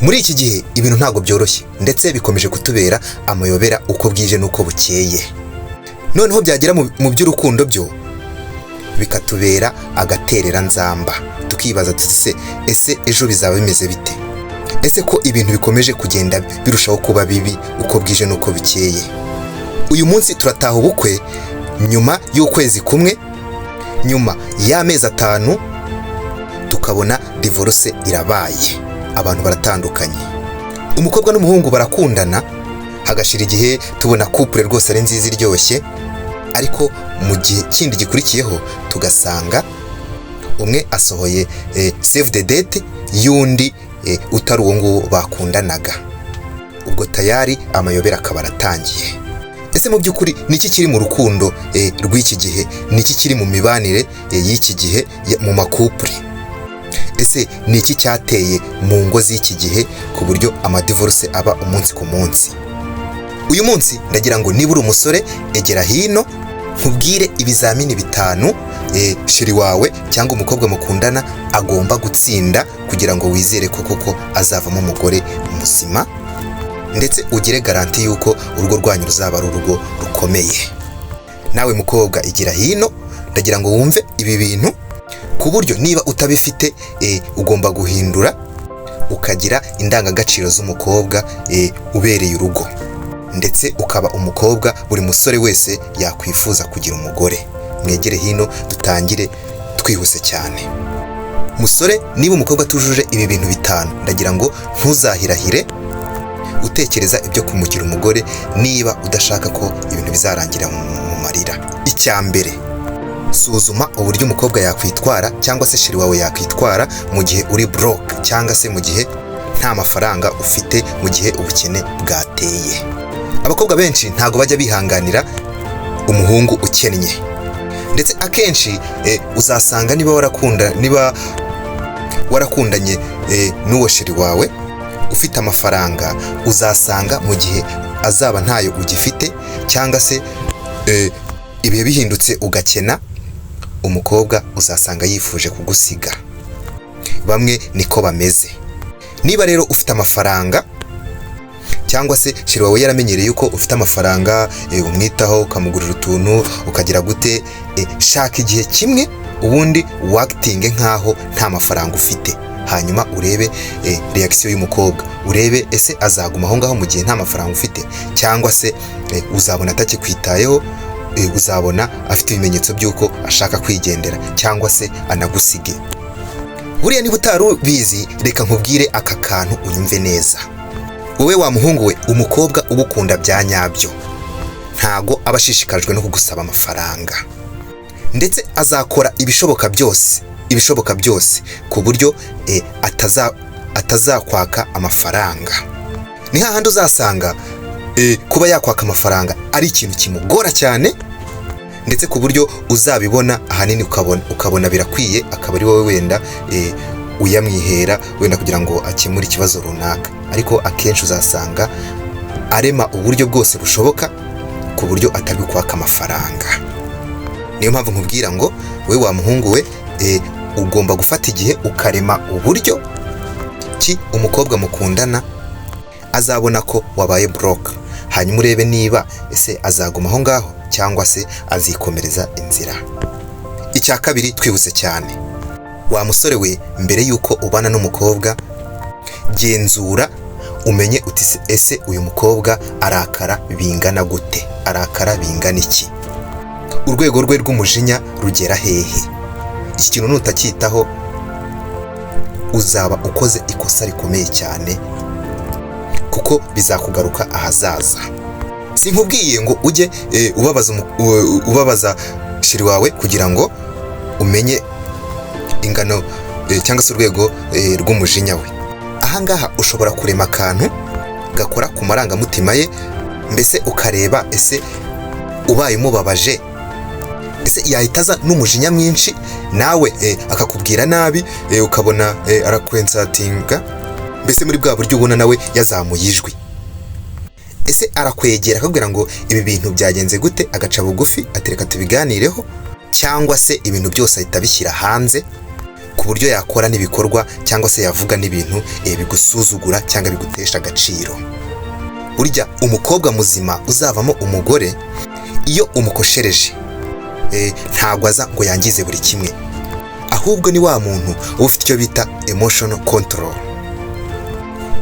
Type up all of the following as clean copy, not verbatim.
Muri iki gihe ibintu ntabwo byoroshye, ndetse bikomeje kutubera amayobera uko bwije n'uko bukeye. Noneho byagera mu by'urukundo byo bikatubera agatereranzamba, tukibaza tuti: "Se ese ejo bizaba bimeze bite? Ese ko ibintu bikomeje kugenda birushaho kuba bibi uko bwije n'uko bukeye?" Uyu munsi turataha ubukwe, nyuma y'ukwezi kumwe, nyuma y'amezi 5, tukabona divorce irabaye, abantu baratandukanye. Umukobwa n'umuhungu barakundana, hagashira igihe tubona couple rwose ari nziza iryoshye, ariko mu gihe kindi gikurikiyeho tugasanga umwe asohoye save the date y'undi utari uwo nguwo bakundanaga. Ubwo tayari amayobera akaba aratangiye. Ese mu by'ukuri ni iki kiri mu rukundo rw'iki gihe? Ni iki kiri mu mibanire y'iki gihe mu ma couple? Ese ni iki cyateye mu ngo z'iki gihe ku buryo ama divorce aba umunsi ku munsi? Uyu munsi ndagira ngo niba uri umusore, egera hino nkubwire ibizamini 5 chéri wawe cyangwa umukobwa mukundana agomba gutsinda kugira ngo wizere ko koko azavamo umugore muzima, ndetse ugire garantie y'uko urugo rwanyu ruzaba ari urugo rukomeye. Nawe mukobwa, igira hino, ndagira ngo wumve ibi bintu, ku buryo niba utabifite ugomba guhindura ukagira indangagaciro z'umukobwa ubereye urugo, ndetse ukaba umukobwa buri musore wese yakwifuza kugira umugore. Mwegere hino dutangire twihuse cyane. Musore, niba umukobwa atujuje ibi bintu 5, ndagira ngo ntuzahirahire utekereza ibyo kumugira umugore niba udashaka ko ibintu bizarangira mu marira. Icya mbere, suzuma uburyo umukobwa yakwitwara cyangwa se chéri wawe yakwitwara mu gihe uri broke, cyangwa se mu gihe nta mafaranga ufite, mu gihe ubukene bwateye. Abakobwa benshi ntabwo bajya bihanganira umuhungu ukennye, ndetse akenshi uzasanga niba warakundanye n'uwo chéri wawe ufite amafaranga, uzasanga mu gihe azaba ntayo ugifite, cyangwa se ibihe bihindutse ugakena, umukobwa uzasanga yifuje kugusiga. Bamwe niko bameze. Niba rero ufite amafaranga, cyangwa se chéri wawe yaramenyereye yuko ufite amafaranga, umwitaho, ukamugurira utuntu, ukagira gute, shaka igihe kimwe ubundi wactinge nk'aho nta mafaranga ufite, hanyuma urebe reaction y'umukobwa. Urebe ese azaguma aho ngaho mu gihe nta mafaranga ufite, cyangwa se uzabona atakikwitayeho, uzabona afite ibimenyetso by'uko ashaka kwigendera cyangwa se anagusige. Buriya niba utari ubizi, reka nkubwire aka kantu unyumve neza. Wowe wa muhungu we, umukobwa ugukunda bya nyabyo ntago aba ashishikajwe no kugusaba amafaranga, ndetse azakora ibishoboka byose, ibishoboka byose, ku buryo atazakwaka amafaranga. Ni hahandi uzasanga kuba yakwaka amafaranga ari ikintu kimugora cyane, ndetse ku buryo uzabibona ahanini ukabona birakwiye akaba ari wowe wenda uyamwihera, wenda kugira ngo akemure ikibazo runaka. Ariko akenshi uzasanga arema uburyo bwose bushoboka ku buryo atari kwaka amafaranga. Niyo mpamvu nkubwira ngo we wa muhungu we, ugomba gufata igihe ukarema uburyo ki umukobwa mukundana azabona ko wabaye broke, hanyuma urebe niba ese azaguma aho ngaho cyangwa se azikomereza inzira. Icya kabiri, twihuse cyane. Wa musore we, mbere y'uko ubana n'umukobwa, genzura umenye uti: "Ese uyu mukobwa arakara bingana gute? Arakara bingana iki? Urwego rwe rw'umujinya rugera hehe?" Iki kintu nutacyitaho uzaba ukoze ikosa rikomeye cyane, kuko bizakugaruka ahazaza. Sinkubwiye ngo ujye ubabaza chéri wawe kugira ngo umenye ingano cyangwa se urwego rw'umujinya we. Ahangaha ushobora kurema akantu gakora ku marangamutima ye, mbese ukareba ese ubaye umubabaje, ese yahita aza n'umujinya mwinshi nawe akakubwira nabi, ukabona arakwinsultinga, mbese muri bwa buryo ubona nawe yazamuye ijwi. Ese arakwegera akakubwira ngo ibi bintu byagenze gute, agaca bugufi atereka tubiganireho, cyangwa se ibintu byose ahita abishyira hanze? Ku buryo yakora n'ibikorwa cyangwa se yavuga n'ibintu bigusuzugura cyangwa bigutesha agaciro. Burya umukobwa muzima uzavamo umugore, iyo umukoshereje ntabwo aza ngo yangize buri kimwe, ahubwo ni wa muntu uba ufite icyo bita emotional control.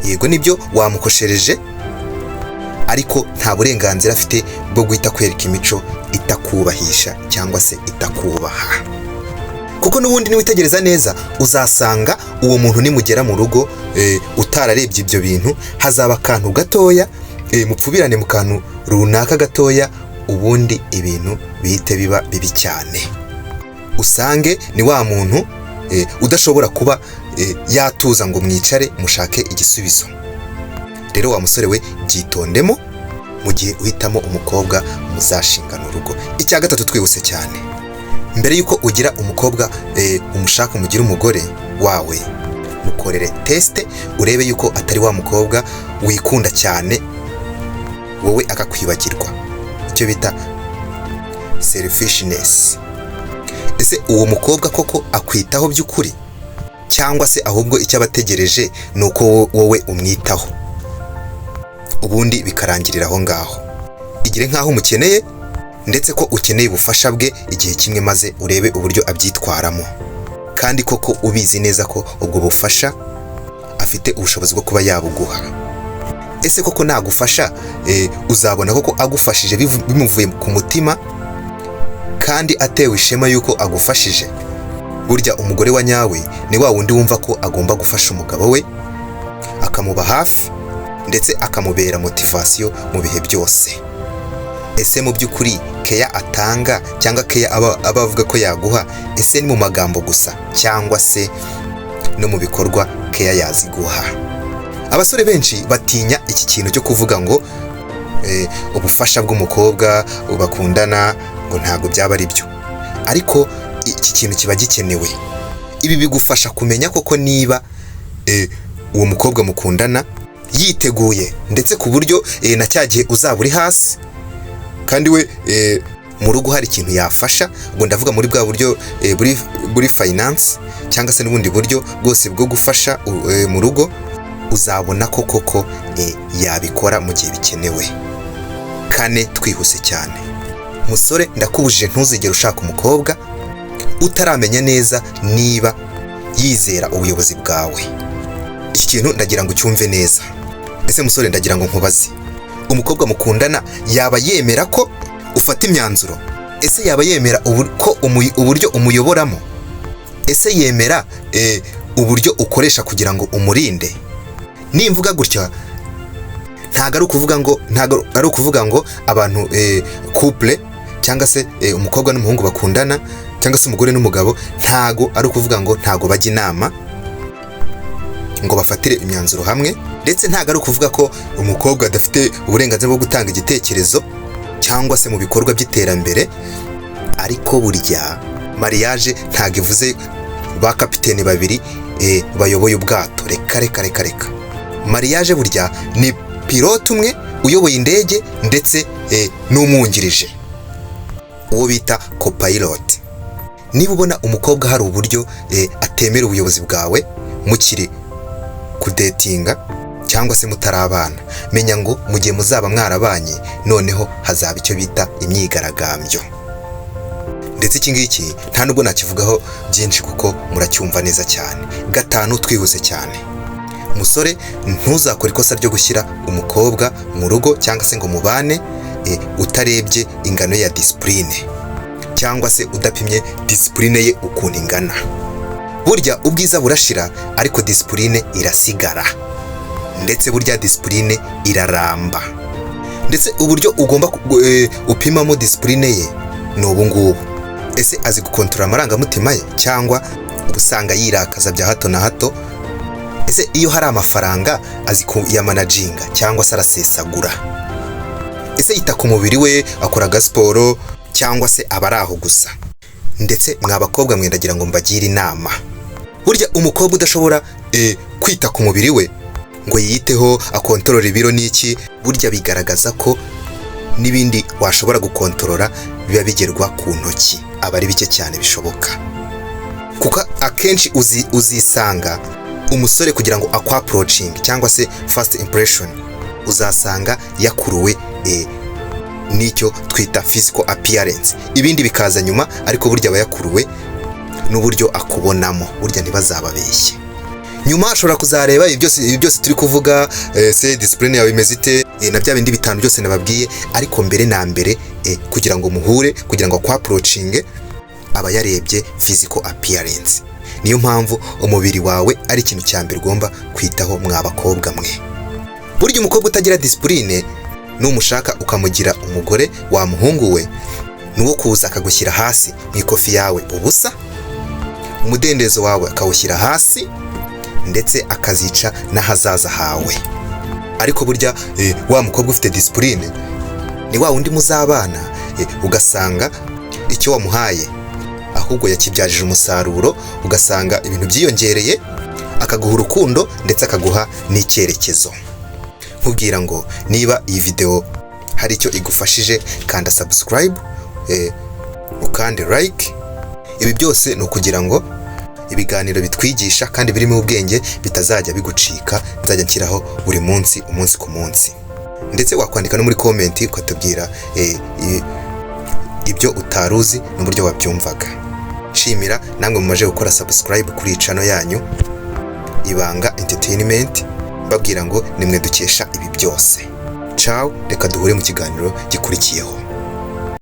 Yego, nibyo, wamukoshereje, ariko nta burenganzira afite bwo guhita kwereka imico itakubahisha cyangwa se itakubaha, kuko n'ubundi niwitegereza neza uzasanga uwo muntu nimugera mu rugo utararebye ibyo bintu, hazaba akantu gatoya mupfubirane mu kantu runaka gatoya, ubundi ibintu bihite biba bibi cyane. Usange ni wa muntu udashobora kuba yatuza ngo mwicare mushake igisubizo. Rero wa musore we, byitondemo mu gihe uhitamo umukobwa muzashingana urugo. Icya gatatu, twihuse cyane, mbere y'uko ugira umukobwa umushaka umugire umugore wawe, mukorere test, urebe yuko atari wa mukobwa wikunda cyane wowe akakwibagirwa, icyo bita selfishness. Ese uwo mukobwa koko akwitaho by'ukuri, cyangwa se ahubwo icyo aba ategereje ni uko wowe umwitaho, ubundi bikarangirira aho ngaho? Igire nk'aho umukeneye, ndetse ko ukeneye ubufasha bwe igihe kimwe, maze urebe uburyo abyitwaramo, kandi koko ubizi neza ko ubwo bufasha afite ubushobozi bwo kuba yabuguha. Ese koko nagufasha, uzabona koko agufashije bimuvuye ku mutima kandi atewe ishema yuko agufashije? Burya umugore wa nyawe ni wa wundi wumva ko agomba gufasha umugabo we, akamuba hafi, ndetse akamubera motivation mu bihe byose. Ese mu by'ukuri care atanga cyangwa care aba avuga ko yaguha, ese ni mu magambo gusa cyangwa se no mu bikorwa care yaziguha? Abasore benshi batinya iki kintu cyo kuvuga ngo ubufasha bw'umukobwa bakundana ngo ntabwo byaba ari byo, ariko iki kintu kiba gikenewe. Ibi bigufasha kumenya koko niba uwo mukobwa mukundana yiteguye, ndetse ku buryo na cya gihe uzaba uri hasi kandi we mu rugo hari ikintu yafasha, ubwo ndavuga muri bwa buryo buri finance cyangwa se n'ubundi buryo bwose bwo gufasha mu rugo, uzabona ko koko yabikora mu gihe bikenewe. Kane, twihuse cyane, musore, ndakubujije, ntuzigere ushaka umukobwa utaramenya neza niba yizera ubuyobozi bwawe. Iki kintu ndagira ngo ucyumve neza. Ese musore, ndagira ngo nkubaze, umukobwa mukundana yaba yemera ko ufata imyanzuro? Ese yaba yemera ko uburyo umuyoboramo? Ese yemera uburyo ukoresha kugira ngo umurinde? Nimvuga gutya, ntabwo ari ukuvuga ngo abantu couple cyangwa se umukobwa n'umuhungu bakundana cyangwa se umugore n'umugabo, ntago ari ukuvuga ngo ntago bajya inama ngo bafatire imyanzuro hamwe, ndetse ntago ari ukuvuga ko umukobwa adafite uburenganzira bwo gutanga igitekerezo cyangwa se mu bikorwa by'iterambere. Ariko burya mariage ntago ivuze ba kapiteni babiri bayoboye ubwato. Reka, reka, reka, reka. Mariage burya ni pilote umwe uyoboye indege ndetse n'umwungirije, uwo bita copilot. Niba ubona umukobwa hari uburyo atemera ubuyobozi bwawe mukiri kudatinga cyangwa se mutarabana, menya ngo mu gihe muzaba mwarabanye noneho hazaba icyo bita imyigaragambyo. Ndetse iki ngiki nta nubwo nakivugaho byinshi kuko muracyumva neza cyane. Gatanu, twihuse cyane, musore, ntuzakore ikosa ryo gushyira umukobwa mu rugo cyangwa se ngo mubane utarebye ingano ya discipline cyangwa se udapimye discipline ye ukuntu ingana. Burya ubwiza burashira, ariko discipline irasigara, ndetse burya discipline iraramba. Ndetse uburyo ugomba upimamo discipline ye ni ubu ngubu: ese azi gukontorora amarangamutima ye, cyangwa usanga yirakaza bya hato na hato? Ese iyo hari amafaranga azi kuyamanaginga cyangwa se arasesagura? Ese yita ku mubiri we, akora agasiporo, cyangwa se aba ari aho gusa? Ndetse mwa bakobwa mwe, ndagira ngo mbagire inama. Burya umukobwa udashobora kwita ku mubiri we ngo yiyiteho, akontorora ibiro n'iki, burya bigaragaza ko n'ibindi washobora gukontorora biba bigerwa ku ntoki, aba ari bike cyane bishoboka. Kuko akenshi uzisanga umusore kugira ngo akwapproachinge cyangwa se first impression, uzasanga yakuruwe n'icyo twita physical appearance, ibindi bikaza nyuma. Ariko burya aba yakuruwe n'uburyo akubonamo. Burya ntibazababeshye, nyuma ashobora kuzareba ibi byose turi kuvuga, se discipline yawe imeze ite, na bya bindi bitanu byose nababwiye. Ariko mbere na mbere, kugira ngo muhure, kugira ngo akwapproachinge, aba yarebye physical appearance. Niyo mpamvu umubiri wawe ari ikintu cya mbere ugomba kwitaho, mwa bakobwa mwe. Burya umukobwa utagira discipline, numushaka ukamugira umugore, wa muhungu we, ni uwo kuza akagushyira hasi mu ikofi yawe ubusa, umudendezo wawe akawushyira hasi, ndetse akazica n'ahazaza hawe. Ariko burya wa mukobwa ufite discipline ni wa wundi muzabana, ugasanga icyo wamuhaye ahubwo yakibyajije umusaruro, ugasanga ibintu byiyongereye, akaguha urukundo ndetse akaguha n'icyerekezo. Nkubwira ngo niba iyi video hari icyo igufashije, kanda subscribe, ukande like. Ibi byose ni ukugira ngo ibiganiro bitwigisha kandi birimo ubwenge bitazajya bigucika, nzajya nshyiraho buri munsi, umunsi ku munsi. Ndetse wakwandika no muri comment ukatubwira ibyo utari uzi n'uburyo wabyumvaga. Nshimira namwe mumaze gukora subscribe kuri iyi channel yanyu Ibanga Entertainment, mbabwira ngo nimwe dukesha ibi byose. Ciao, reka duhure mu kiganiro gikurikiyeho.